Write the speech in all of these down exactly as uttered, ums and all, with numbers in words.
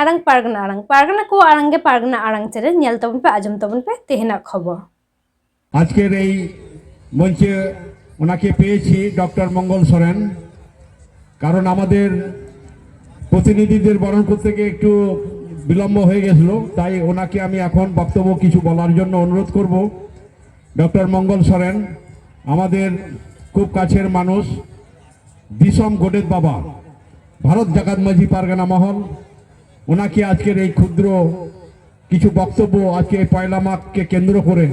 ᱟᱲᱟᱝ ᱯᱟᱨᱜᱟᱱᱟ ᱟᱲᱟᱝ, ᱯᱟᱨᱜᱟᱱᱟ ᱠᱚᱣᱟᱜ ᱟᱲᱟᱝ ᱜᱮ ᱯᱟᱨᱜᱟᱱᱟ ᱟᱲᱟᱝ ᱪᱮᱱᱮᱞ, ᱧᱮᱞ ᱛᱟᱵᱚᱱ ᱯᱮ, ᱟᱸᱡᱚᱢ ᱛᱟᱵᱚᱱ ᱯᱮ ᱛᱮᱦᱮᱧᱟᱜ ᱠᱷᱚᱵᱚᱨ᱾ আজকের এই মঞ্চে ওনাকে পেয়েছি, ডক্টর মঙ্গল সরেন। কারণ আমাদের প্রতিনিধিদের বরণ করতে গিয়ে একটু বিলম্ব হয়ে গেছিল, তাই ওনাকে আমি এখন বক্তব্য কিছু বলার জন্য অনুরোধ করব। ডক্টর মঙ্গল সরেন আমাদের খুব কাছের মানুষ, দিসম গোডেত বাবা, ভারত জাকাত মাঝি পারগানা মহল, ওনাকে আজকের এই ক্ষুদ্র কিছু বক্তব্য আজকে এই পয়লা মাঘকে কেন্দ্র করে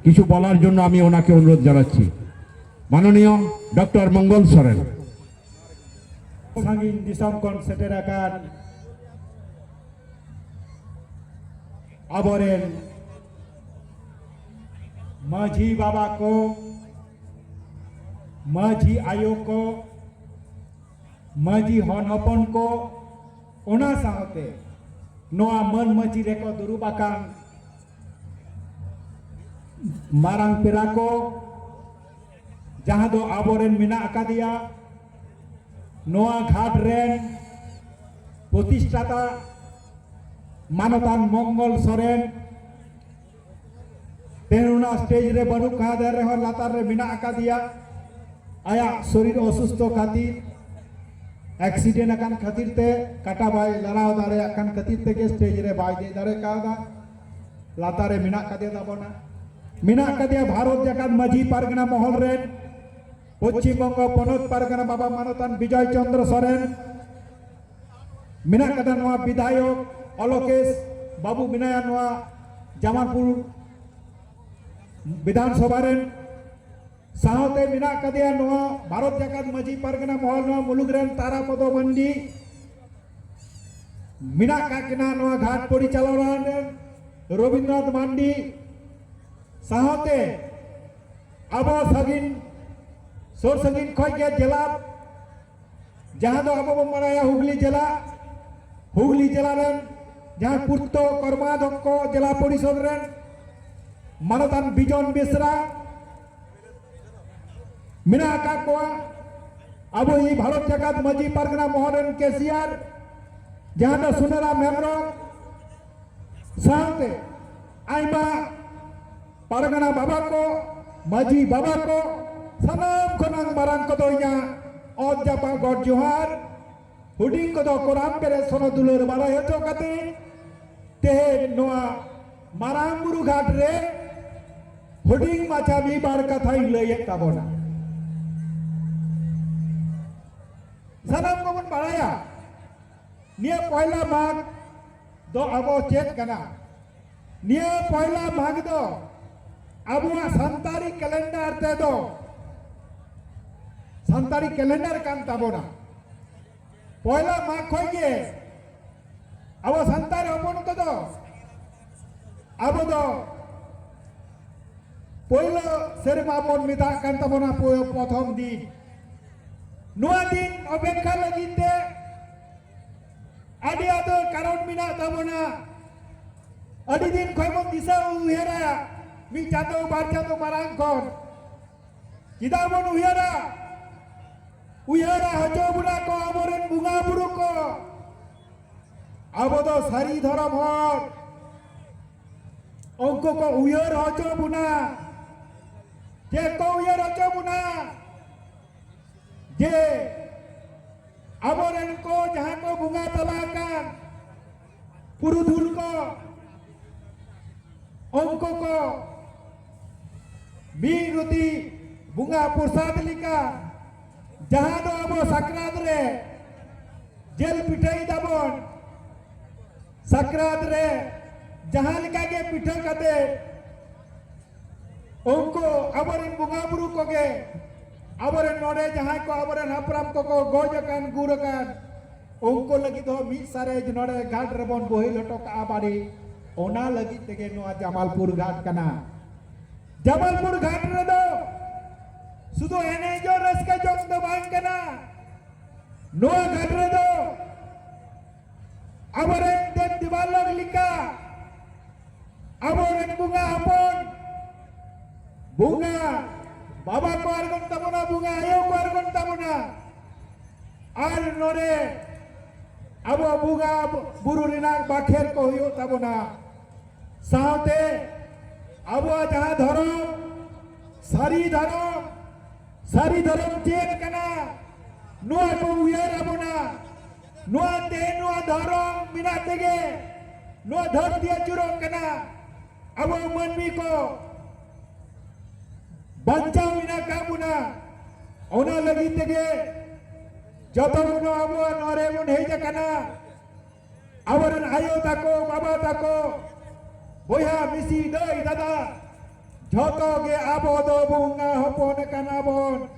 কিছু বলার জন্য আমি ওনাকে অনুরোধ জানাচ্ছি। মাননীয় ডক্টর মঙ্গল সরেন। ᱥᱟᱺᱜᱤᱧ ᱫᱤᱥᱚᱢ ᱠᱷᱚᱱ ᱥᱮᱴᱮᱨ ᱟᱠᱟᱱ ᱟᱵᱚᱨᱮᱱ ᱢᱟᱹᱡᱷᱤ ᱵᱟᱵᱟ ᱠᱚ, ᱢᱟᱹᱡᱷᱤ ᱟᱭᱳ ᱠᱚ, ᱢᱟᱹᱡᱷᱤ ᱦᱚᱱ ᱦᱚᱯᱚᱱ ᱠᱚ, ᱚᱱᱟ ᱥᱟᱶᱛᱮ ᱱᱚᱣᱟ ᱢᱟᱹᱱ ᱢᱟᱹᱪᱤ ᱨᱮᱠᱚ ᱫᱩᱲᱩᱵ ᱟᱠᱟᱱ ᱢᱟᱨᱟᱝ ᱯᱮᱲᱟ ᱠᱚ, ᱡᱟᱦᱟᱸ ᱫᱚ ᱟᱵᱚᱨᱮᱱ ᱢᱮᱱᱟᱜ ᱟᱠᱟᱫᱮᱭᱟ, ᱱᱚᱣᱟ ᱜᱷᱟᱴ ᱨᱮᱱ ᱯᱨᱚᱛᱤᱥᱴᱷᱟᱛᱟ ᱢᱟᱱᱚᱛᱟᱱ ᱢᱚᱝᱜᱚᱞ ᱥᱚᱨᱮᱱ, ᱛᱮᱦᱮᱧ ᱚᱱᱟ ᱥᱴᱮᱡᱽ ᱨᱮ ᱵᱟᱹᱱᱩᱜ ᱠᱟᱫᱮ ᱨᱮᱦᱚᱸ ᱞᱟᱛᱟᱨ ᱨᱮ ᱢᱮᱱᱟᱜ ᱟᱠᱟᱫᱮᱭᱟ᱾ ᱟᱭᱟᱜ ᱥᱚᱨᱤᱨ ᱚᱥᱩᱥᱛᱷᱚ ᱠᱷᱟᱹᱛᱤᱨ, ᱮᱠᱥᱤᱰᱮᱱᱴ ᱟᱠᱟᱱ ᱠᱷᱟᱹᱛᱤᱨ ᱛᱮ, ᱠᱟᱴᱟ ᱵᱟᱭ ᱞᱟᱲᱟᱣ ᱫᱟᱲᱮᱭᱟᱜ ᱠᱟᱱ ᱠᱷᱟᱹᱛᱤᱨ ᱛᱮᱜᱮ ᱥᱴᱮᱡᱽ ᱨᱮ ᱵᱟᱭ ᱫᱮᱡ ᱫᱟᱲᱮ ᱠᱟᱣᱫᱟ᱾ ᱞᱟᱛᱟᱨ ᱨᱮ ᱢᱮᱱᱟᱜ ᱠᱟᱫᱮ ᱛᱟᱵᱚᱱᱟ᱾ ᱢᱮᱱᱟᱜ ᱠᱟᱫᱮᱭᱟ ᱵᱷᱟᱨᱚᱛ ᱡᱟᱠᱟᱛ ᱢᱟᱹᱡᱷᱤ ᱯᱟᱨᱜᱟᱱᱟ ᱢᱚᱦᱚᱞ ᱨᱮᱱ, ᱯᱚᱪᱷᱤᱢ ᱵᱚᱝᱜᱚ ᱯᱚᱱᱚᱛ ᱯᱟᱨᱜᱟᱱᱟ ᱵᱟᱵᱟ ᱢᱟᱱᱚᱛᱟᱱ ᱵᱤᱡᱚᱭ ᱪᱚᱱᱫᱨᱚ ᱥᱚᱨᱮᱱ, ᱢᱮᱱᱟᱜ ᱠᱟᱫᱟ ᱱᱚᱣᱟ ᱵᱤᱫᱷᱟᱭᱚᱠ ᱚᱞᱚᱠᱮᱥ ᱵᱟᱹᱵᱩ ᱢᱮᱱᱟᱭᱟ ᱱᱚᱣᱟ ᱡᱟᱢᱟᱞᱯᱩᱨ ᱵᱤᱫᱷᱟᱱ ᱥᱚᱵᱷᱟ ᱨᱮᱱ, ᱥᱟᱶᱛᱮ ᱢᱮᱱᱟᱜ ᱠᱟᱫᱮᱭᱟ ᱱᱚᱣᱟ ᱵᱷᱟᱨᱚᱛ ᱡᱟᱠᱟᱛ ᱢᱟᱹᱡᱷᱤ ᱯᱟᱨᱜᱟᱱᱟ ᱢᱚᱦᱚᱞ ᱱᱚᱣᱟ ᱢᱩᱞᱩᱠ ᱨᱮᱱ ᱛᱟᱨᱟ ᱯᱚᱫᱚ ᱢᱟᱱᱰᱤ, ᱢᱮᱱᱟᱜ ᱠᱟᱜ ᱠᱤᱱᱟ ᱱᱚᱣᱟ ᱜᱷᱟᱴ ᱯᱚᱨᱤᱪᱟᱞᱚᱱᱟ ᱨᱮᱱ ᱨᱚᱵᱤᱱᱫᱨᱚᱱᱟᱛᱷ ᱢᱟᱱᱰᱤ, ᱥᱟᱶᱛᱮ ᱟᱵᱚ ᱥᱟᱺᱜᱤᱧ, ᱥᱩᱨ ᱥᱟᱺᱜᱤᱧ ᱠᱷᱚᱡ ᱜᱮ ᱡᱮᱞᱟ, ᱡᱟᱦᱟᱸ ᱫᱚ ᱟᱵᱚ ᱵᱚᱱ ᱵᱟᱲᱟᱭᱟ ᱦᱩᱜᱽᱞᱤ ᱡᱮᱞᱟ, ᱦᱩᱜᱽᱞᱤ ᱡᱮᱞᱟ ᱨᱮᱱ ᱡᱟᱦᱟᱸ ᱯᱩᱨᱛᱚ ᱠᱚᱨᱢᱟᱫᱷᱚᱠᱠᱷᱚ ᱡᱮᱞᱟ ᱯᱚᱨᱤᱥᱚᱫᱽ ᱨᱮᱱ ᱢᱟᱱᱚᱛᱟᱱ ᱵᱤᱡᱚᱱ ᱵᱮᱥᱨᱟ ᱢᱮᱱᱟᱜ ᱟᱠᱟᱫ ᱠᱚᱣᱟ᱾ ᱟᱵᱚ ᱤᱧ ᱵᱷᱟᱨᱚᱛ ᱡᱟᱠᱟᱛ ᱢᱟᱹᱡᱷᱤ ᱯᱟᱨᱜᱟᱱᱟ ᱢᱚᱦᱚᱞ ᱨᱮᱱ ᱠᱮᱥᱤᱭᱟᱨ ᱡᱟᱦᱟᱸ ᱫᱚ ᱥᱩᱱᱟᱨᱟᱢ ᱦᱮᱢᱵᱨᱚᱢ ᱥᱟᱶᱛᱮ ᱟᱭᱢᱟ ᱯᱟᱨᱜᱟᱱᱟ ᱵᱟᱵᱟ ᱠᱚ, ᱢᱟᱹᱡᱷᱤ ᱵᱟᱵᱟ ᱠᱚ, ᱥᱟᱱᱟᱢ ᱠᱷᱚᱱᱟᱝ ᱢᱟᱨᱟᱝ ᱠᱚᱫᱚ ᱤᱧᱟᱹᱜ ᱚᱛ ᱡᱟᱯᱟᱜ ᱜᱚᱰ ᱡᱚᱦᱟᱨ, ᱦᱩᱰᱤᱧ ᱠᱚᱫᱚ ᱠᱚᱲᱟᱢ ᱯᱮᱨᱮᱡ ᱥᱚᱱᱚ ᱫᱩᱞᱟᱹᱲ ᱵᱟᱲᱟᱭ ᱦᱚᱪᱚ ᱠᱟᱛᱮ ᱛᱮᱦᱮᱧ ᱱᱚᱣᱟ ᱢᱟᱨᱟᱝ ᱵᱩᱨᱩ ᱜᱷᱟᱴ ᱨᱮ ᱦᱩᱰᱤᱧ ᱢᱟᱪᱷᱟ ᱢᱤᱫ ᱵᱟᱨ ᱠᱟᱛᱷᱟᱧ ᱞᱟᱹᱭᱮᱫ ᱛᱟᱵᱚᱱᱟ᱾ ᱥᱟᱱᱟᱢ ᱠᱚᱵᱚᱱ ᱵᱟᱲᱟᱭᱟ, ᱱᱤᱭᱟᱹ ᱯᱚᱭᱞᱟ ᱢᱟᱜᱽ ᱫᱚ ᱟᱵᱚ ᱪᱮᱫ ᱠᱟᱱᱟ? ᱱᱤᱭᱟᱹ ᱯᱚᱭᱞᱟ ᱢᱟᱜᱽ ᱫᱚ ᱟᱵᱚᱣᱟᱜ ᱥᱟᱱᱛᱟᱲᱤ ᱠᱮᱞᱮᱱᱰᱟᱨ ᱛᱮᱫᱚ ᱥᱟᱱᱛᱟᱲᱤ ᱠᱮᱞᱮᱱᱰᱟᱨ ᱠᱟᱱ ᱛᱟᱵᱚᱱᱟ᱾ ᱯᱚᱭᱞᱟ ᱢᱟᱜᱽ ᱠᱷᱚᱱ ᱜᱮ ᱟᱵᱚ ᱥᱟᱱᱛᱟᱲ ᱦᱚᱯᱚᱱ ᱠᱚᱫᱚ ᱟᱵᱚ ᱫᱚ ᱯᱳᱭᱞᱳ ᱥᱮᱨᱢᱟ ᱵᱚᱱ ᱢᱮᱛᱟᱜ ᱠᱟᱱ ᱛᱟᱵᱚᱱᱟ, ᱯᱳᱭ-, ᱯᱨᱚᱛᱷᱚᱢ ᱫᱤᱱ᱾ ᱱᱚᱣᱟ ᱫᱤᱱ ᱚᱯᱮᱠᱷᱟ ᱞᱟᱹᱜᱤᱫ ᱛᱮ ᱟᱹᱰᱤ ᱟᱹᱰᱤ ᱠᱟᱨᱚᱱ ᱢᱮᱱᱟᱜ ᱛᱟᱵᱚᱱᱟ᱾ ᱟᱹᱰᱤ ᱫᱤᱱ ᱠᱷᱚᱱ ᱵᱚᱱ ᱫᱤᱥᱟᱹ ᱩᱭᱦᱟᱹᱨᱟ, ᱢᱤᱫ ᱪᱟᱸᱫᱚ ᱵᱟᱨ ᱪᱟᱸᱫᱚ ᱢᱟᱲᱟᱝ ᱠᱷᱚᱱ᱾ ᱪᱮᱫᱟᱜ ᱵᱚᱱ ᱩᱭᱦᱟᱹᱨᱟ? ᱩᱭᱦᱟᱹᱨᱟ ᱦᱚᱪᱚ ᱵᱚᱱᱟ ᱠᱚ ᱟᱵᱚᱨᱮᱱ ᱵᱚᱸᱜᱟ ᱵᱩᱨᱩ ᱠᱚ᱾ ᱟᱵᱚ ᱫᱚ ᱥᱟᱹᱨᱤ ᱫᱷᱚᱨᱚᱢ ᱦᱚᱲ᱾ ᱩᱱᱠᱩ ᱠᱚ ᱩᱭᱦᱟᱹᱨ ᱦᱚᱪᱚ ᱵᱚᱱᱟ᱾ ᱪᱮᱫ ᱠᱚ ᱩᱭᱦᱟᱹᱨ ᱦᱚᱪᱚ ᱵᱚᱱᱟ? ᱡᱮ ᱟᱵᱚᱨᱮᱱ ᱠᱚ ᱡᱟᱦᱟᱸ ᱠᱚ ᱵᱚᱸᱜᱟ ᱛᱟᱞᱟ ᱟᱠᱟᱱ ᱯᱩᱨᱩᱫᱷᱩᱞ ᱠᱚ, ᱩᱱᱠᱩ ᱠᱚ ᱢᱤᱫ ᱨᱩᱛᱤ ᱵᱚᱸᱜᱟ ᱯᱨᱚᱥᱟᱫ ᱞᱮᱠᱟ, ᱡᱟᱦᱟᱸ ᱫᱚ ᱟᱵᱚ ᱥᱟᱠᱨᱟᱛ ᱨᱮ ᱡᱤᱞ ᱯᱤᱴᱷᱟᱹᱭ ᱫᱟᱵᱚᱱ, ᱥᱟᱠᱨᱟᱛ ᱨᱮ ᱡᱟᱦᱟᱸ ᱞᱮᱠᱟ ᱜᱮ ᱯᱤᱴᱷᱟᱹ ᱠᱟᱛᱮ ᱩᱱᱠᱩ ᱟᱵᱚᱨᱮᱱ ᱵᱚᱸᱜᱟ ᱵᱩᱨᱩ ᱠᱚᱜᱮ, ᱟᱵᱚᱨᱮᱱ ᱱᱚᱰᱮ ᱡᱟᱦᱟᱸᱭ ᱠᱚ ᱟᱵᱚᱨᱮᱱ ᱦᱟᱯᱲᱟᱢ ᱠᱚᱠᱚ ᱜᱚᱡ ᱟᱠᱟᱱ, ᱜᱩᱨ ᱟᱠᱟᱱ, ᱩᱱᱠᱩ ᱞᱟᱹᱜᱤᱫ ᱦᱚᱸ ᱢᱤᱫ ᱥᱟᱨᱮᱡ ᱱᱚᱰᱮ ᱜᱷᱟᱴ ᱨᱮᱵᱚᱱ ᱵᱳᱦᱮᱞ ᱦᱚᱴᱚ ᱠᱟᱜᱼᱟ ᱵᱟᱹᱲᱤ᱾ ᱚᱱᱟ ᱞᱟᱹᱜᱤᱫ ᱛᱮᱜᱮ ᱱᱚᱣᱟ ᱡᱟᱢᱟᱞᱯᱩᱨ ᱜᱷᱟᱴ ᱠᱟᱱᱟ᱾ ᱡᱟᱢᱟᱞᱯᱩᱨ ᱜᱷᱟᱴ ᱨᱮᱫᱚ ᱥᱩᱫᱷᱩ ᱮᱱᱮᱡᱚᱜ ᱨᱟᱹᱥᱠᱟᱹ ᱡᱚᱝ ᱫᱚ ᱵᱟᱝ ᱠᱟᱱᱟ᱾ ᱱᱚᱣᱟ ᱜᱷᱟᱴ ᱨᱮᱫᱚ ᱟᱵᱚᱨᱮᱱ ᱫᱮᱵ ᱫᱮᱵᱟᱞᱳᱠ ᱞᱮᱠᱟ ᱟᱵᱚᱨᱮᱱ ᱵᱚᱸᱜᱟ ᱦᱚᱯᱚᱱ, ᱵᱚᱸᱜᱟ ᱵᱟᱵᱟ ᱠᱚ ᱟᱬᱜᱚᱱ ᱛᱟᱵᱚᱱᱟ, ᱵᱚᱸᱜᱟ ᱟᱭᱳ ᱠᱚ ᱟᱬᱜᱚᱱ ᱛᱟᱵᱚᱱᱟ᱾ ᱟᱨ ᱱᱚᱰᱮ ᱟᱵᱚ ᱵᱚᱸᱜᱟ ᱵᱩᱨᱩ ᱨᱮᱱᱟᱜ ᱵᱟᱠᱷᱮᱲ ᱠᱚ ᱦᱩᱭᱩᱜ ᱛᱟᱵᱚᱱᱟ᱾ ᱥᱟᱶᱛᱮ ᱟᱵᱚᱣᱟᱜ ᱡᱟᱦᱟᱸ ᱫᱷᱚᱨᱚᱢ, ᱥᱟᱹᱨᱤ ᱫᱷᱚᱨᱚᱢ, ᱥᱟᱹᱨᱤ ᱫᱷᱚᱨᱚᱢ ᱪᱮᱫ ᱠᱟᱱᱟ, ᱱᱚᱣᱟ ᱠᱚ ᱩᱭᱦᱟᱹᱨ ᱟᱵᱚᱱᱟ᱾ ᱱᱚᱣᱟ ᱛᱮ, ᱱᱚᱣᱟ ᱫᱷᱚᱨᱚᱢ ᱢᱮᱱᱟᱜ ᱛᱮᱜᱮ ᱱᱚᱣᱟ ᱫᱷᱟᱹᱨᱛᱤ ᱟᱹᱪᱩᱨᱚᱜ ᱠᱟᱱᱟ᱾ ᱟᱵᱚ ᱢᱟᱹᱱᱢᱤ ᱠᱚ ᱵᱟᱧᱪᱟᱣ ᱢᱮᱱᱟᱜ ᱟᱠᱟᱫ ᱵᱚᱱᱟ᱾ ᱚᱱᱟ ᱞᱟᱹᱜᱤᱫ ᱛᱮᱜᱮ ᱡᱚᱛᱚ ᱠᱚ ᱟᱵᱚ ᱱᱚᱰᱮ ᱵᱚᱱ ᱦᱮᱡ ᱟᱠᱟᱱᱟ᱾ ᱟᱵᱚᱨᱮᱱ ᱟᱭᱳ ᱛᱟᱠᱚ, ᱵᱟᱵᱟ ᱛᱟᱠᱚ, ᱵᱚᱭᱦᱟ, ᱢᱤᱥᱤ, ᱫᱟᱹᱭ, ᱫᱟᱫᱟ, ᱡᱷᱚᱛᱚ ᱜᱮ ᱟᱵᱚ ᱫᱚ ᱵᱚᱸᱜᱟ ᱦᱚᱯᱚᱱ ᱠᱟᱱᱟ ᱵᱚᱱ᱾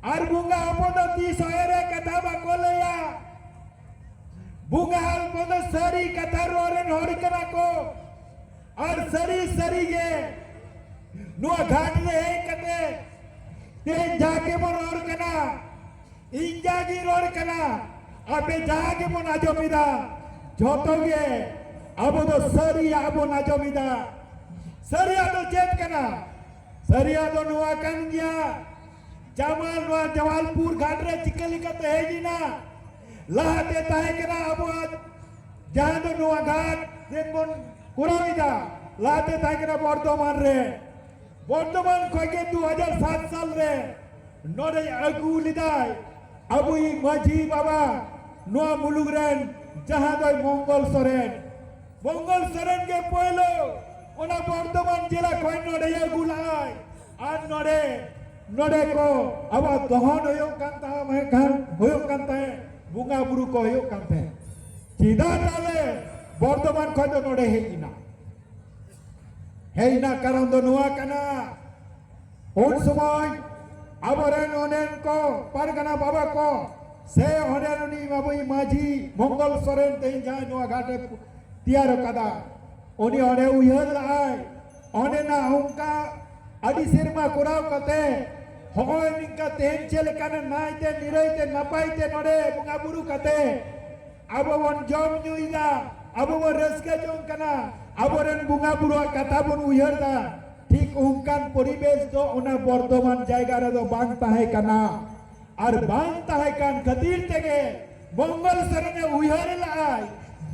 ᱟᱨ ᱵᱚᱸᱜᱟ ᱦᱚᱯᱚᱱ ᱫᱚ ᱛᱤᱥ ᱦᱚᱸ ᱮᱲᱮ ᱠᱟᱛᱷᱟ ᱵᱟᱠᱚ ᱞᱟᱹᱭᱟ᱾ ᱵᱚᱸᱜᱟ ᱦᱚᱯᱚᱱ ᱫᱚ ᱥᱟᱹᱨᱤ ᱠᱟᱛᱷᱟ ᱨᱚᱲ ᱨᱮᱱ ᱦᱚᱲ ᱠᱟᱱᱟ ᱠᱚ᱾ ᱟᱨ ᱥᱟᱹᱨᱤ ᱥᱟᱹᱨᱤ ᱜᱮ ᱱᱚᱣᱟ ᱜᱷᱟᱴ ᱨᱮ ᱦᱮᱡ ᱠᱟᱛᱮ ᱛᱮᱦᱮᱧ ᱡᱟᱦᱟᱸ ᱜᱮᱵᱚᱱ ᱨᱚᱲ ᱠᱟᱱᱟ, ᱤᱧ ᱡᱟᱦᱟᱸ ᱜᱤᱧ ᱨᱚᱲ ᱠᱟᱱᱟ, ᱟᱯᱮ ᱡᱟᱦᱟᱸ ᱜᱮᱵᱚᱱ ᱟᱸᱡᱚᱢ ᱮᱫᱟ, ᱡᱷᱚᱛᱚ ᱜᱮ ᱟᱵᱚ ᱫᱚ ᱥᱟᱹᱨᱤᱭᱟᱜ ᱵᱚᱱ ᱟᱸᱡᱚᱢ ᱮᱫᱟ᱾ ᱥᱟᱹᱨᱤᱭᱟᱜ ᱫᱚ ᱪᱮᱫ ᱠᱟᱱᱟ? ᱥᱟᱹᱨᱤᱭᱟᱜ ᱫᱚ ᱱᱚᱣᱟ ᱠᱟᱱ ᱜᱮᱭᱟ, ᱡᱟᱢᱟᱞ ᱱᱚᱣᱟ ᱡᱟᱢᱟᱞᱯᱩᱨ ᱜᱷᱟᱴ ᱨᱮ ᱪᱤᱠᱟᱹ ᱞᱮᱠᱟᱛᱮ ᱦᱮᱡ ᱮᱱᱟ? ᱞᱟᱦᱟᱛᱮ ᱛᱟᱦᱮᱸ ᱠᱟᱱᱟ ᱟᱵᱚᱣᱟᱜ ᱡᱟᱦᱟᱸ ᱫᱚ ᱱᱚᱣᱟ ᱜᱷᱟᱴ ᱨᱮ ᱵᱚᱱ ᱠᱚᱨᱟᱣ ᱮᱫᱟ, ᱞᱟᱦᱟᱛᱮ ᱛᱟᱦᱮᱸ ᱠᱟᱱᱟ ᱵᱚᱨᱫᱷᱚᱢᱟᱱ ᱨᱮ᱾ ᱵᱚᱨᱫᱷᱚᱢᱟᱱ ᱠᱷᱚᱱ ᱜᱮ ᱫᱩ ᱦᱟᱡᱟᱨ ᱥᱟᱛ ᱥᱟᱞ ᱨᱮ ᱱᱚᱰᱮ ᱟᱹᱜᱩ ᱞᱮᱫᱟᱭ ᱟᱵᱚᱭᱤᱡ ᱢᱟᱹᱡᱷᱤ ᱵᱟᱵᱟ, ᱱᱚᱣᱟ ᱢᱩᱞᱩᱠ ᱨᱮᱱ, ᱡᱟᱦᱟᱸ ᱫᱚᱭ ᱢᱚᱝᱜᱚᱞ ᱥᱚᱨᱮᱱ᱾ ᱢᱚᱝᱜᱚᱞ ᱥᱚᱨᱮᱱ ᱜᱮ ᱯᱳᱭᱞᱳ ᱚᱱᱟ ᱵᱚᱨᱫᱷᱚᱢᱟᱱ ᱡᱮᱞᱟ ᱠᱷᱚᱱ ᱱᱚᱰᱮ ᱟᱹᱜᱩ ᱞᱟᱜᱼᱟᱭ᱾ ᱟᱨ ᱱᱚᱰᱮ, ᱱᱚᱰᱮ ᱠᱚ ᱟᱵᱚᱣᱟᱜ ᱫᱚᱦᱚᱱ ᱦᱩᱭᱩᱜ ᱠᱟᱱ ᱛᱟᱦᱮᱸ, ᱦᱩᱭᱩᱜ ᱠᱟᱱ ᱛᱟᱦᱮᱸ, ᱵᱚᱸᱜᱟ ᱵᱩᱨᱩ ᱠᱚ ᱦᱩᱭᱩᱜ ᱠᱟᱱ ᱛᱟᱦᱮᱸ᱾ ᱪᱮᱫᱟᱜ ᱛᱟᱦᱞᱮ ᱵᱚᱨᱫᱷᱚᱢᱟᱱ ᱠᱷᱚᱱ ᱫᱚ ᱱᱚᱰᱮ ᱦᱮᱡ ᱮᱱᱟ? ᱦᱮᱡ ᱨᱮᱱᱟᱜ ᱠᱟᱨᱚᱱ ᱫᱚ ᱱᱚᱣᱟ ᱠᱟᱱᱟ, ᱩᱱ ᱥᱚᱢᱚᱭ ᱟᱵᱚᱨᱮᱱ ᱚᱸᱰᱮᱱ ᱠᱚ ᱯᱟᱨᱜᱟᱱᱟ ᱵᱟᱵᱟ ᱠᱚ ᱥᱮ ᱚᱸᱰᱮ ᱩᱱᱤ ᱟᱵᱚᱭᱤᱡ ᱢᱟᱹᱡᱷᱤ ᱢᱚᱝᱜᱚᱞ ᱥᱚᱨᱮᱱ ᱛᱮᱦᱮᱧ ᱡᱟᱦᱟᱸᱭ ᱱᱚᱣᱟ ᱜᱷᱟᱴᱮ ᱛᱮᱭᱟᱨ ᱟᱠᱟᱫᱟ, ᱩᱱᱤ ᱚᱸᱰᱮ ᱩᱭᱦᱟᱹᱨ ᱞᱟᱜᱼᱟᱭ, ᱚᱸᱰᱮᱱᱟᱜ ᱚᱱᱠᱟ ᱟᱹᱰᱤ ᱥᱮᱨᱢᱟ ᱠᱚᱨᱟᱣ ᱠᱟᱛᱮ ᱦᱚᱸᱜᱼᱚᱭ ᱱᱤᱝᱠᱟ ᱛᱮᱦᱮᱧ ᱪᱮᱫ ᱞᱮᱠᱟᱱ ᱱᱟᱭᱛᱮ ᱱᱤᱨᱟᱹᱭᱛᱮ ᱱᱟᱯᱟᱭ ᱛᱮ ᱱᱚᱰᱮ ᱵᱚᱸᱜᱟ ᱵᱩᱨᱩ ᱠᱟᱛᱮ ᱟᱵᱚ ᱵᱚᱱ ᱡᱚᱢ ᱧᱩᱭᱮᱫᱟ, ᱟᱵᱚ ᱵᱚᱱ ᱨᱟᱹᱥᱠᱟᱹ ᱡᱚᱝ ᱠᱟᱱᱟ, ᱟᱵᱚᱨᱮᱱ ᱵᱚᱸᱜᱟ ᱵᱩᱨᱩᱣᱟᱜ ᱠᱟᱛᱷᱟ ᱵᱚᱱ ᱩᱭᱦᱟᱹᱨ ᱫᱟ᱾ ᱴᱷᱤᱠ ᱚᱱᱠᱟᱱ ᱯᱚᱨᱤᱵᱮᱥ ᱫᱚ ᱚᱱᱟ ᱵᱚᱨᱫᱷᱚᱢᱟᱱ ᱡᱟᱭᱜᱟ ᱨᱮᱫᱚ ᱵᱟᱝ ᱛᱟᱦᱮᱸ ᱠᱟᱱᱟ᱾ ᱟᱨ ᱵᱟᱝ ᱛᱟᱦᱮᱸ ᱠᱟᱱ ᱠᱷᱟᱹᱛᱤᱨ ᱛᱮᱜᱮ ᱢᱚᱝᱜᱚᱞ ᱥᱚᱨᱮᱱᱮ ᱩᱭᱦᱟᱹᱨ ᱞᱟᱜᱼᱟᱭ,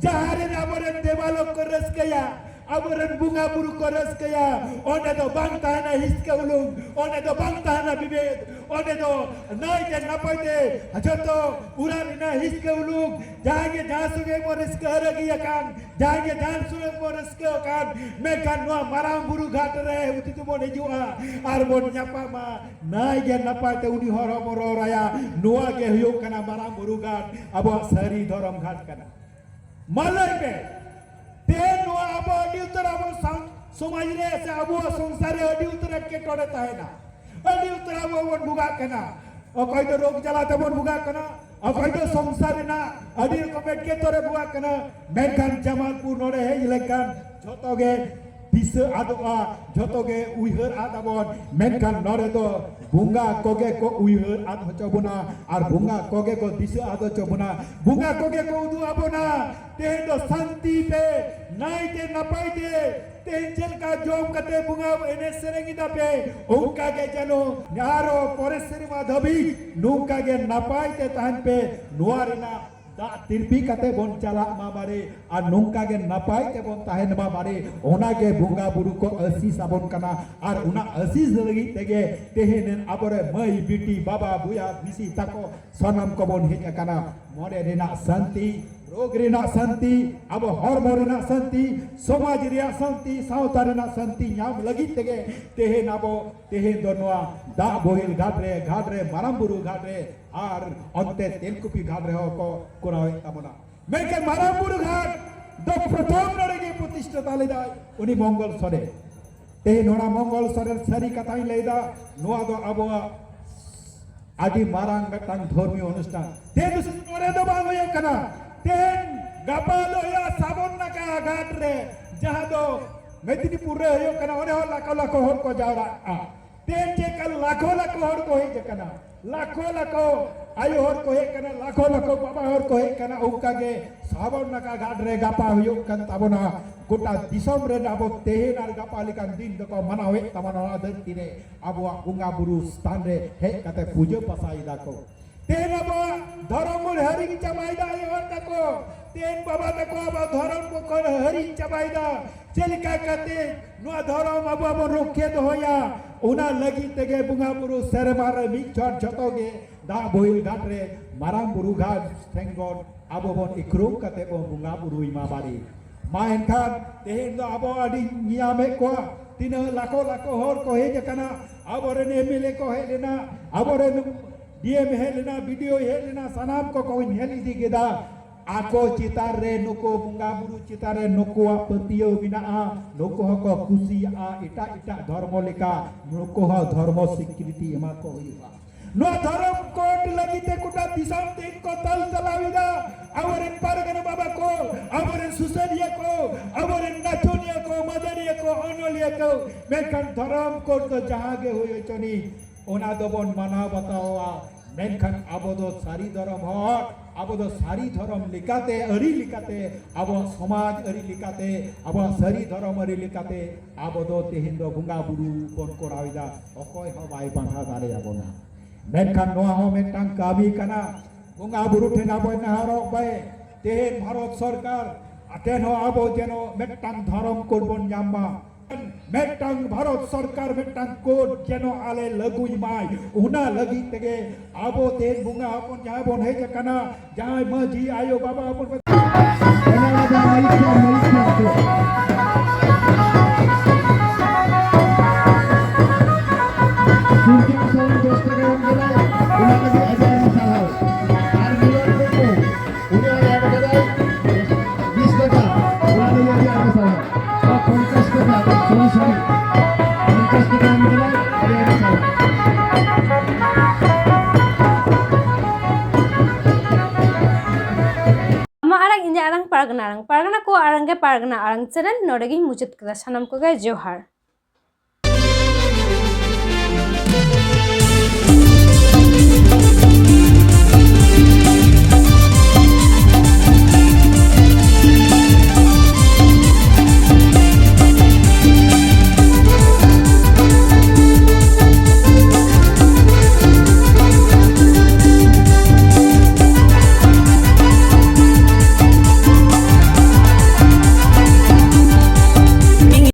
ᱡᱟᱦᱟᱸ ᱨᱮ ᱟᱵᱚᱨᱮᱱ ᱫᱮᱵᱟᱞᱳᱠ ᱠᱚ ᱨᱟᱹᱥᱠᱟᱹᱭᱟ, ᱟᱵᱚᱨᱮᱱ ᱵᱚᱸᱜᱟ ᱵᱩᱨᱩ ᱠᱚ ᱨᱟᱹᱥᱠᱟᱹᱭᱟ, ᱚᱸᱰᱮ ᱫᱚ ᱵᱟᱝ ᱛᱟᱦᱮᱱᱟ ᱦᱤᱥᱠᱟᱹ ᱦᱩᱞᱩᱝ, ᱚᱸᱰᱮ ᱫᱚ ᱵᱟᱝ ᱛᱟᱦᱮᱱᱟ ᱵᱤᱵᱷᱮᱫ, ᱚᱸᱰᱮ ᱫᱚ ᱱᱟᱭᱛᱮ ᱱᱟᱯᱟᱭ ᱛᱮ ᱡᱷᱚᱛᱚ ᱚᱲᱟᱜ ᱨᱮᱱᱟᱜ ᱦᱤᱥᱠᱟᱹ ᱦᱩᱞᱩᱝ, ᱡᱟᱦᱟᱸᱭ ᱜᱮ ᱡᱟᱦᱟᱸ ᱥᱚᱸᱜᱮ ᱵᱚᱱ ᱨᱟᱹᱥᱠᱟᱹ ᱨᱟᱹᱜᱤ ᱟᱠᱟᱱ, ᱡᱟᱦᱟᱸᱭ ᱜᱮ ᱡᱟᱦᱟᱸ ᱥᱚᱸᱜᱮ ᱵᱚᱱ ᱨᱟᱹᱥᱠᱟᱹ ᱟᱠᱟᱱ, ᱢᱮᱱᱠᱷᱟᱱ ᱱᱚᱣᱟ ᱢᱟᱨᱟᱝ ᱵᱩᱨᱩ ᱜᱷᱟᱴ ᱨᱮ ᱩᱛᱤ ᱛᱮᱵᱚᱱ ᱦᱤᱡᱩᱜᱼᱟ ᱟᱨ ᱵᱚᱱ ᱧᱟᱯᱟᱢᱟ᱾ ᱱᱟᱭ ᱜᱮ ᱱᱟᱯᱟᱭ ᱛᱮ ᱩᱱᱤ ᱦᱚᱲ ᱦᱚᱸᱵᱚᱱ ᱨᱚᱲ ᱟᱭᱟ᱾ ᱱᱚᱣᱟ ᱜᱮ ᱦᱩᱭᱩᱜ ᱠᱟᱱᱟ ᱢᱟᱨᱟᱝ ᱵᱩᱨᱩ ᱜᱷᱟᱴ, ᱟᱵᱚᱣᱟᱜ ᱥᱟᱹᱨᱤ ᱫᱷᱚᱨᱚᱢ ᱜᱷᱟᱴ ᱠᱟᱱᱟ᱾ ᱢᱟ ᱞᱟᱹᱭ ᱯᱮ, ᱛᱮᱦᱮᱧ ᱱᱚᱣᱟ ᱟᱵᱚ ᱟᱹᱰᱤ ᱩᱛᱟᱹᱨ ᱟᱵᱚ ᱥᱟᱶ-, ᱥᱚᱢᱟᱡᱽ ᱨᱮ ᱥᱮ ᱟᱵᱚᱣᱟᱜ ᱥᱚᱝᱥᱟᱨ ᱨᱮ ᱟᱹᱰᱤ ᱩᱛᱟᱹᱨ ᱮᱴᱠᱮᱴᱚᱬᱮ ᱛᱟᱦᱮᱱᱟ, ᱟᱹᱰᱤ ᱩᱛᱟᱹᱨ ᱟᱵᱚ ᱵᱚᱱ ᱵᱷᱩᱜᱟᱜ ᱠᱟᱱᱟ᱾ ᱚᱠᱚᱭ ᱫᱚ ᱨᱳᱜᱽ ᱡᱟᱞᱟ ᱛᱮᱵᱚᱱ ᱵᱷᱩᱜᱟᱜ ᱠᱟᱱᱟ, ᱚᱠᱚᱭ ᱫᱚ ᱥᱚᱝᱥᱟᱨ ᱨᱮᱱᱟᱜ ᱟᱹᱰᱤ ᱨᱚᱠᱚᱢ ᱮᱴᱠᱮᱴᱚᱬᱮ ᱵᱷᱩᱜᱟᱜ ᱠᱟᱱᱟ᱾ ᱢᱮᱱᱠᱷᱟᱱ ᱡᱟᱢᱟᱞᱯᱩᱨ ᱱᱚᱰᱮ ᱦᱮᱡ ᱞᱮᱱᱠᱷᱟᱱ ᱡᱷᱚᱛᱚ ᱜᱮ ᱫᱤᱥᱟᱹ ᱟᱫᱚᱜᱼᱟ, ᱡᱷᱚᱛᱚ ᱜᱮ ᱩᱭᱦᱟᱹᱨ ᱟᱫ ᱟᱵᱚᱱ᱾ ᱢᱮᱱᱠᱷᱟᱱ ᱱᱚᱰᱮ ᱫᱚ ᱵᱚᱸᱜᱟ ᱠᱚᱜᱮ ᱠᱚ ᱩᱭᱦᱟᱹᱨ ᱟᱫ ᱦᱚᱪᱚ ᱵᱚᱱᱟ ᱟᱨ ᱵᱚᱸᱜᱟ ᱠᱚᱜᱮ ᱠᱚ ᱫᱤᱥᱟᱹ ᱟᱫ ᱦᱚᱪᱚ ᱵᱚᱱᱟ, ᱵᱚᱸᱜᱟ ᱠᱚᱜᱮ ᱠᱚ ᱩᱫᱩᱜ ᱟᱵᱚᱱᱟ᱾ ᱛᱮᱦᱮᱧ ᱫᱚ ᱥᱟᱱᱛᱤ ᱛᱮ, ᱱᱟᱭᱛᱮ ᱱᱟᱯᱟᱭ ᱛᱮ, ᱛᱮᱦᱮᱧ ᱪᱮᱫ ᱞᱮᱠᱟ ᱡᱚᱢ ᱠᱟᱛᱮ ᱵᱚᱸᱜᱟ ᱮᱱᱮᱡ ᱥᱮᱨᱮᱧ ᱮᱫᱟ ᱯᱮ, ᱚᱱᱠᱟ ᱜᱮ ᱡᱮᱱᱚ ᱟᱨᱚ ᱯᱚᱨᱮ ᱥᱮᱨᱢᱟ ᱫᱷᱟᱹᱵᱤᱡ ᱱᱚᱝᱠᱟ ᱜᱮ ᱱᱟᱯᱟᱭ ᱛᱮ ᱛᱟᱦᱮᱱ ᱯᱮ᱾ ᱱᱚᱣᱟ ᱨᱮᱱᱟᱜ ᱫᱟᱜ ᱛᱤᱨᱯᱤ ᱠᱟᱛᱮ ᱵᱚᱱ ᱪᱟᱞᱟᱜ ᱢᱟ ᱵᱟᱨᱮ, ᱟᱨ ᱱᱚᱝᱠᱟ ᱜᱮ ᱱᱟᱯᱟᱭ ᱛᱮᱵᱚᱱ ᱛᱟᱦᱮᱱ ᱢᱟ ᱵᱟᱨᱮ, ᱚᱱᱟ ᱜᱮ ᱵᱚᱸᱜᱟ ᱵᱩᱨᱩ ᱠᱚ ᱟᱹᱥᱤᱥ ᱟᱵᱚᱱ ᱠᱟᱱᱟ᱾ ᱟᱨ ᱚᱱᱟ ᱟᱹᱥᱤᱥ ᱞᱟᱹᱜᱤᱫ ᱛᱮᱜᱮ ᱛᱮᱦᱮᱧ ᱟᱵᱚᱨᱮᱱ ᱢᱟᱹᱭ, ᱵᱤᱴᱤ, ᱵᱟᱵᱟ, ᱵᱚᱭᱦᱟ, ᱢᱤᱥᱤ ᱛᱟᱠᱚ ᱥᱟᱱᱟᱢ ᱠᱚᱵᱚᱱ ᱦᱮᱡ ᱟᱠᱟᱱᱟ᱾ ᱢᱚᱱᱮ ᱨᱮᱱᱟᱜ ᱥᱟᱱᱛᱤ, ᱨᱳᱜᱽ ᱨᱮᱱᱟᱜ ᱥᱟᱱᱛᱤ, ᱟᱵᱚ ᱦᱚᱲᱢᱚ ᱨᱮᱱᱟᱜ ᱥᱟᱱᱛᱤ, ᱥᱚᱢᱟᱡᱽ ᱨᱮᱭᱟᱜ ᱥᱟᱱᱛᱤ, ᱥᱟᱶᱛᱟ ᱨᱮᱱᱟᱜ ᱥᱟᱱᱛᱤ ᱧᱟᱢ ᱞᱟᱹᱜᱤᱫ ᱛᱮᱜᱮ ᱛᱮᱦᱮᱧ ᱟᱵᱚ, ᱛᱮᱦᱮᱧ ᱫᱚ ᱱᱚᱣᱟ ᱫᱟᱜ ᱵᱳᱦᱮᱞ ᱜᱷᱟᱴ ᱨᱮ, ᱜᱷᱟᱴ ᱨᱮ, ᱢᱟᱨᱟᱝ ᱵᱩᱨᱩ ᱜᱷᱟᱴ ᱨᱮ ᱟᱨ ᱚᱱᱛᱮ ᱛᱮᱞᱠᱩᱯᱤ ᱜᱷᱟᱴ ᱨᱮᱦᱚᱸ ᱠᱚ ᱠᱚᱨᱟᱣᱮᱫ ᱛᱟᱵᱚᱱᱟ᱾ ᱢᱮᱱᱠᱷᱟᱱ ᱢᱟᱨᱟᱝ ᱵᱩᱨᱩ ᱜᱷᱟᱴ ᱫᱚ ᱯᱨᱚᱛᱷᱚᱢ ᱱᱚᱰᱮ ᱜᱮ ᱯᱨᱚᱛᱤᱥᱴᱷᱤᱛᱟ ᱞᱮᱫᱟᱭ ᱩᱱᱤ ᱢᱚᱝᱜᱚᱞ ᱥᱚᱨᱮᱱ᱾ ᱛᱮᱦᱮᱧ ᱱᱚᱰᱮ ᱢᱚᱝᱜᱚᱞ ᱥᱚᱨᱮᱱ ᱥᱟᱹᱨᱤ ᱠᱟᱛᱷᱟᱧ ᱞᱟᱹᱭᱫᱟ, ᱱᱚᱣᱟ ᱫᱚ ᱟᱵᱚᱣᱟᱜ ᱟᱹᱰᱤ ᱢᱟᱨᱟᱝ ᱢᱤᱫᱴᱟᱝ ᱫᱷᱚᱨᱢᱤᱭᱚ ᱚᱱᱩᱥᱴᱷᱟᱱ᱾ ᱛᱮᱦᱮᱧ ᱫᱚ ᱥᱩᱫᱷᱩ ᱱᱚᱰᱮ ᱫᱚ ᱵᱟᱝ ᱦᱩᱭᱩᱜ ᱠᱟᱱᱟ, ᱛᱮᱦᱮᱧ ᱜᱟᱯᱟ ᱫᱚ ᱦᱩᱭᱩᱜᱼᱟ ᱥᱟᱵᱚᱱ ᱱᱟᱠᱟ ᱜᱷᱟᱴ ᱨᱮ, ᱡᱟᱦᱟᱸ ᱫᱚ ᱢᱮᱫᱽᱱᱤᱯᱩᱨ ᱨᱮ ᱦᱩᱭᱩᱜ ᱠᱟᱱᱟ, ᱚᱸᱰᱮ ᱦᱚᱸ ᱞᱟᱠᱷᱚ ᱞᱟᱠᱷᱚ ᱦᱚᱲ ᱠᱚ ᱡᱟᱣᱨᱟᱜᱼᱟ᱾ ᱛᱮᱦᱮᱧ ᱪᱮᱫ ᱞᱮᱠᱟ ᱞᱟᱠᱷᱚ ᱞᱟᱠᱷᱚ ᱦᱚᱲ ᱠᱚ ᱦᱮᱡ ᱟᱠᱟᱱᱟ, ᱞᱟᱠᱷᱚ ᱞᱟᱠᱷᱚ ᱟᱭᱳ ᱦᱚᱲ ᱠᱚ ᱦᱮᱡ ᱟᱠᱟᱱᱟ, ᱞᱟᱠᱷᱚ ᱞᱟᱠᱷᱚ ᱵᱟᱵᱟ ᱦᱚᱲ ᱠᱚ ᱦᱮᱡ ᱟᱠᱟᱱᱟ, ᱚᱱᱠᱟ ᱜᱮ ᱥᱟᱵᱚᱱ ᱱᱟᱠᱟ ᱜᱷᱟᱴ ᱨᱮ ᱜᱟᱯᱟ ᱦᱩᱭᱩᱜ ᱠᱟᱱ ᱛᱟᱵᱚᱱᱟ᱾ ᱜᱚᱴᱟ ᱫᱤᱥᱚᱢ ᱨᱮᱱ ᱟᱵᱚ ᱛᱮᱦᱮᱧ ᱟᱨ ᱜᱟᱯᱟ ᱞᱮᱠᱟᱱ ᱫᱤᱱ ᱫᱚᱠᱚ ᱢᱟᱱᱟᱣᱮᱫ ᱛᱟᱵᱚᱱᱟ ᱱᱚᱣᱟ ᱫᱷᱟᱹᱨᱛᱤ ᱨᱮ᱾ ᱟᱵᱚᱣᱟᱜ ᱵᱚᱸᱜᱟ ᱵᱩᱨᱩ ᱥᱛᱷᱟᱱ ᱨᱮ ᱦᱮᱡ ᱠᱟᱛᱮ ᱯᱩᱡᱟᱹ ᱯᱟᱥᱟᱭ ᱫᱟᱠᱚ᱾ ᱛᱮᱦᱮᱧ ᱟᱵᱚᱣᱟᱜ ᱫᱷᱚᱨᱚᱢ ᱵᱚᱱ ᱦᱤᱲᱤᱧ ᱪᱟᱵᱟᱭᱮᱫᱟ ᱟᱭᱳ ᱦᱚᱲ ᱛᱟᱠᱚ᱾ ᱛᱮᱦᱮᱧ ᱵᱟᱵᱟ ᱛᱟᱠᱚ ᱟᱵᱚᱣᱟᱜ ᱫᱷᱚᱨᱚᱢ ᱠᱚ ᱠᱚ ᱦᱤᱲᱤᱧ ᱪᱟᱵᱟᱭᱮᱫᱟ᱾ ᱪᱮᱫ ᱞᱮᱠᱟ ᱠᱟᱛᱮ ᱱᱚᱣᱟ ᱫᱷᱚᱨᱚᱢ ᱟᱵᱚ ᱵᱚᱱ ᱨᱩᱠᱷᱤᱭᱟᱹ ᱫᱚᱦᱚᱭᱟ, ᱚᱱᱟ ᱞᱟᱹᱜᱤᱫ ᱛᱮᱜᱮ ᱵᱚᱸᱜᱟ ᱵᱩᱨᱩ ᱥᱮᱨᱢᱟ ᱨᱮ ᱢᱤᱫ ᱪᱷᱚᱴ ᱡᱷᱚᱛᱚ ᱜᱮ ᱫᱟᱜ ᱵᱳᱦᱮᱞ ᱜᱷᱟᱴ ᱨᱮ ᱢᱟᱨᱟᱝ ᱵᱩᱨᱩ ᱜᱷᱟᱴ ᱴᱷᱮᱱ ᱵᱚᱱ ᱟᱵᱚ ᱵᱚᱱ ᱤᱠᱷᱲᱩᱢ ᱠᱟᱛᱮ ᱵᱚᱱ ᱵᱚᱸᱜᱟ ᱵᱩᱨᱩᱭ ᱢᱟ ᱵᱟᱨᱮ᱾ ᱢᱟ ᱮᱱᱠᱷᱟᱱ ᱛᱮᱦᱮᱧ ᱫᱚ ᱟᱵᱚ ᱟᱹᱰᱤ ᱧᱟᱢᱮᱫ ᱠᱚᱣᱟ, ᱛᱤᱱᱟᱹᱜ ᱞᱟᱠᱷᱚ ᱞᱟᱠᱷᱚ ᱦᱚᱲ ᱠᱚ ᱦᱮᱡ ᱟᱠᱟᱱᱟ, ᱟᱵᱚᱨᱮᱱ ᱮᱢ ᱮᱞ ᱮ ᱠᱚ ᱦᱮᱡ ᱞᱮᱱᱟ, ᱟᱵᱚᱨᱮᱱ ᱰᱤ ᱮᱢ ᱦᱮᱡ ᱞᱮᱱᱟ, ᱵᱤ ᱰᱤ ᱳ ᱦᱮᱡ ᱞᱮᱱᱟ, ᱥᱟᱱᱟᱢ ᱠᱚᱠᱚ ᱧᱮᱞ ᱤᱫᱤ ᱠᱮᱫᱟ᱾ ᱟᱠᱚ ᱪᱮᱛᱟᱱ ᱨᱮ, ᱱᱩᱠᱩ ᱵᱚᱸᱜᱟ ᱵᱩᱨᱩ ᱪᱮᱛᱟᱱ ᱨᱮ ᱱᱩᱠᱩᱣᱟᱜ ᱯᱟᱹᱛᱭᱟᱹᱣ ᱢᱮᱱᱟᱜᱼᱟ, ᱱᱩᱠᱩ ᱦᱚᱸᱠᱚ ᱠᱩᱥᱤᱭᱟᱜᱼᱟ ᱮᱴᱟᱜ ᱮᱴᱟᱜ ᱫᱷᱚᱨᱢᱚ ᱞᱮᱠᱟ, ᱱᱩᱠᱩ ᱦᱚᱸ ᱫᱷᱚᱨᱢᱚ ᱥᱤᱠᱨᱤᱛᱤ ᱮᱢᱟ ᱠᱚ ᱦᱩᱭᱩᱜᱼᱟ᱾ ᱱᱚᱣᱟ ᱫᱷᱚᱨᱚᱢ ᱠᱳᱰ ᱞᱟᱹᱜᱤᱫ ᱛᱮ ᱜᱚᱴᱟ ᱫᱤᱥᱚᱢ ᱛᱮ ᱠᱚ ᱛᱟᱞ ᱪᱟᱞᱟᱣ ᱮᱫᱟ᱾ ᱟᱵᱚᱨᱮᱱ ᱯᱟᱨᱜᱟᱱᱟ ᱵᱟᱵᱟ ᱠᱚ, ᱟᱵᱚᱨᱮᱱ ᱥᱩᱥᱟᱹᱨᱤᱭᱟᱹ ᱠᱚ, ᱟᱵᱚᱨᱮᱱ ᱱᱟᱪᱚᱱᱤᱭᱟᱹ ᱠᱚ, ᱢᱟᱫᱟᱹᱲᱤᱭᱟᱹ ᱠᱚ, ᱚᱱᱚᱞᱤᱭᱟᱹ ᱠᱚ, ᱢᱮᱱᱠᱷᱟᱱ ᱫᱷᱚᱨᱚᱢ ᱠᱳᱰ ᱫᱚ ᱡᱟᱦᱟᱸ ᱜᱮ ᱦᱩᱭ ᱦᱚᱪᱚᱱᱤᱡ, ᱚᱱᱟ ᱫᱚᱵᱚᱱ ᱢᱟᱱᱟᱣ ᱵᱟᱛᱟᱣᱟ᱾ ᱢᱮᱱᱠᱷᱟᱱ ᱟᱵᱚ ᱫᱚ ᱥᱟᱹᱨᱤ ᱫᱷᱚᱨᱚᱢ ᱦᱚᱲ, ᱟᱵᱚ ᱫᱚ ᱥᱟᱹᱨᱤ ᱫᱷᱚᱨᱚᱢ ᱞᱮᱠᱟᱛᱮ, ᱟᱹᱨᱤ ᱞᱮᱠᱟᱛᱮ, ᱟᱵᱚᱣᱟᱜ ᱥᱚᱢᱟᱡᱽ ᱟᱹᱨᱤ ᱞᱮᱠᱟᱛᱮ, ᱟᱵᱚᱣᱟᱜ ᱥᱟᱹᱨᱤ ᱫᱷᱚᱨᱚᱢ ᱟᱹᱨᱤ ᱞᱮᱠᱟᱛᱮ ᱟᱵᱚ ᱫᱚ ᱛᱮᱦᱮᱧ ᱫᱚ ᱵᱚᱸᱜᱟ ᱵᱩᱨᱩ ᱵᱚᱱ ᱠᱚᱨᱟᱣ ᱮᱫᱟ, ᱚᱠᱚᱭ ᱦᱚᱸ ᱵᱟᱭ ᱵᱟᱫᱷᱟ ᱫᱟᱲᱮᱭᱟᱵᱚᱱᱟ᱾ ᱢᱮᱱᱠᱷᱟᱱ ᱱᱚᱣᱟ ᱦᱚᱸ ᱢᱤᱫᱴᱟᱝ ᱠᱟᱹᱢᱤ ᱠᱟᱱᱟ, ᱵᱚᱸᱜᱟ ᱵᱩᱨᱩ ᱴᱷᱮᱱ ᱟᱵᱚᱭ ᱱᱮᱦᱚᱨᱚᱜ ᱵᱟᱭ᱾ ᱛᱮᱦᱮᱧ ᱵᱷᱟᱨᱚᱛ ᱥᱚᱨᱠᱟᱨ ᱴᱷᱮᱱ ᱦᱚᱸ ᱟᱵᱚ ᱡᱮᱱᱚ ᱢᱤᱫᱴᱟᱝ ᱫᱷᱚᱨᱚᱢ ᱠᱳᱰ ᱵᱚᱱ ᱧᱟᱢ ᱢᱟ, ᱢᱤᱫᱴᱟᱝ ᱵᱷᱟᱨᱚᱛ ᱥᱚᱨᱠᱟᱨ ᱢᱤᱫᱴᱟᱝ ᱠᱳᱰ ᱡᱮᱱᱚ ᱟᱞᱮ ᱞᱟᱹᱜᱩᱭ ᱢᱟᱭ, ᱚᱱᱟ ᱞᱟᱹᱜᱤᱫ ᱛᱮᱜᱮ ᱟᱵᱚ ᱛᱮᱦᱮᱧ ᱵᱚᱸᱜᱟ ᱦᱚᱯᱚᱱ ᱡᱟᱦᱟᱸᱭ ᱵᱚᱱ ᱦᱮᱡ ᱟᱠᱟᱱᱟ, ᱡᱟᱦᱟᱸᱭ ᱢᱟᱹᱡᱷᱤ ᱟᱭᱳ ᱵᱟᱵᱟ ᱦᱚᱯᱚᱱ ᱠᱚ ᱚᱱᱟ ᱞᱟᱹᱜᱤᱫ ᱢᱟᱹᱭᱤᱠ ᱠᱚ, ᱢᱟᱹᱭᱤᱠ ᱠᱚ᱾ ᱥᱩᱨᱡᱚ ᱥᱚᱨᱮᱱ ᱫᱚᱥ ᱴᱟᱠᱟ ᱮᱢ ᱠᱟᱫᱟᱭ, ᱚᱱᱟ ᱞᱟᱹᱜᱤᱫ ᱟᱹᱰᱤ ᱟᱹᱰᱤ ᱥᱟᱨᱦᱟᱣ᱾ ᱟᱨ ᱢᱤᱞᱚᱱ ᱢᱩᱨᱢᱩ, ᱩᱱᱤ ᱦᱚᱸ ᱮᱢ ᱠᱟᱫᱟᱭ ᱵᱤᱥ ᱴᱟᱠᱟ, ᱚᱱᱟ ᱞᱟᱹᱜᱤᱫ ᱟᱹᱰᱤ ᱟᱹᱰᱤ ᱥᱟᱨᱦᱟᱣ᱾ ᱟᱨ ᱯᱚᱧᱪᱟᱥ ᱴᱟᱠᱟ, ᱥᱚᱨᱤ, ᱥᱚᱨᱤ, ᱯᱚᱧᱪᱟᱥ ᱴᱟᱠᱟ ᱮᱢ ᱠᱟᱫᱟᱭ, ᱟᱹᱰᱤ ᱟᱹᱰᱤ ᱥᱟᱨᱦᱟᱣ᱾ ᱟᱢᱟᱜ ᱟᱲᱟᱝ, ᱤᱧᱟᱹᱜ ᱟᱲᱟᱝ, ᱯᱟᱨᱜᱟᱱᱟ ᱟᱲᱟᱝ, ᱯᱟᱨᱜᱟᱱᱟ ᱠᱚᱣᱟᱜ ᱟᱲᱟᱝ ᱜᱮ ᱯᱟᱨᱜᱟᱱᱟ ᱟᱲᱟᱝ ᱪᱮᱱᱮᱞ᱾ ᱱᱚᱰᱮ ᱜᱤᱧ ᱢᱩᱪᱟᱹᱫ ᱠᱮᱫᱟ᱾ ᱥᱟᱱᱟᱢ ᱠᱚᱜᱮ ᱡᱚᱦᱟᱨ᱾